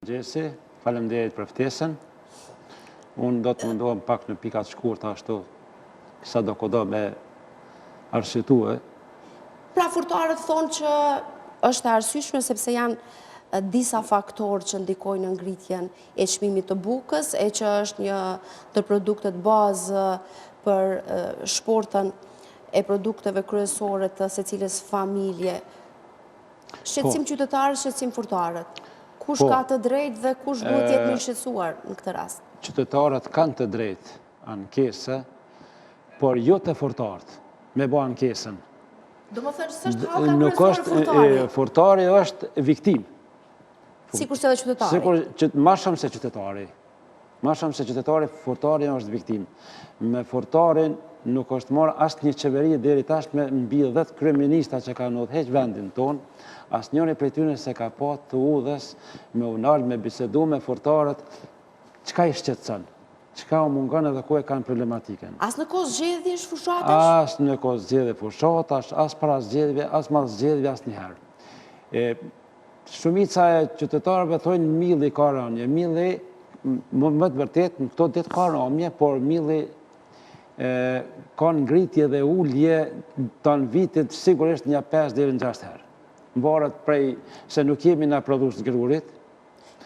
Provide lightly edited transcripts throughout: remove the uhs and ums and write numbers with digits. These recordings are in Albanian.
Mëngjesi, faleminderit për ftesën. Unë do të mundohem pak në pika të shkurta ashtu, sa do kodo me arsyetue. Pra furrtarët thonë që është e arsyeshme sepse janë disa faktorë që ndikojnë në ngritjen e çmimit të bukës, e që është një ndër produktet bazë për shportën e produkteve kryesore të secilës familje. Shqetësim po. qytetarët, shqetësim furrtarët. Kush po. ka të drejtë dhe kush duhet të jetë më i shqetësuar në këtë rast? Qytetarët kanë të drejtë ankesë, por jo te furrtarët, me bo ankesën. Domethënë, s'është hallka kryesore furrtari? Furrtari është viktimë. Sikurse edhe qytetari? Sikur, që, ma shumë se qytetari. Ma shumë se qytetari, furrtari është viktimë. Me furrtarin nuk është marrë asnjë qeveri deri tash me mbi 10 kryeministra që kanë udhëheq vendin tonë, asnjëri prej tyre s'e ka pa të udhës me u nalë, me bisedu me furrtarët, çka i shqetëson, çka u mungon edhe ku e kanë problematikën. As në kohë zgjedhjesh fushatash? As në kohë zgjedhje fushatash, as para zgjedhjeve, as mas zgjedhjeve, asnjëherë. E, Shumica e qytetarëve thonë milli ka rënie. Milli, me të vërtetë, në këto ditë ka rënie, por milli ka ngritje dhe ulje tanë vitit sigurisht nja 5 deri në 6 herë. Varet prej se nuk jemi na prodhues të grurit.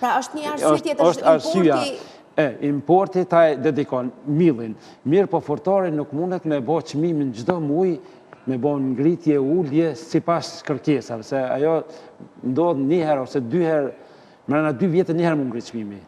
Pra është një arsye tjetër, është importi... E, importi ta e dedikon millin. Mirëpo furrtari nuk mundet me bo çmimin çdo muj, me bo ngritje, ulje, sipas kërkesave, se ajo ndodh një herë ose dy herë, mrena dy vjetë një herë m'u ngrit çmimi.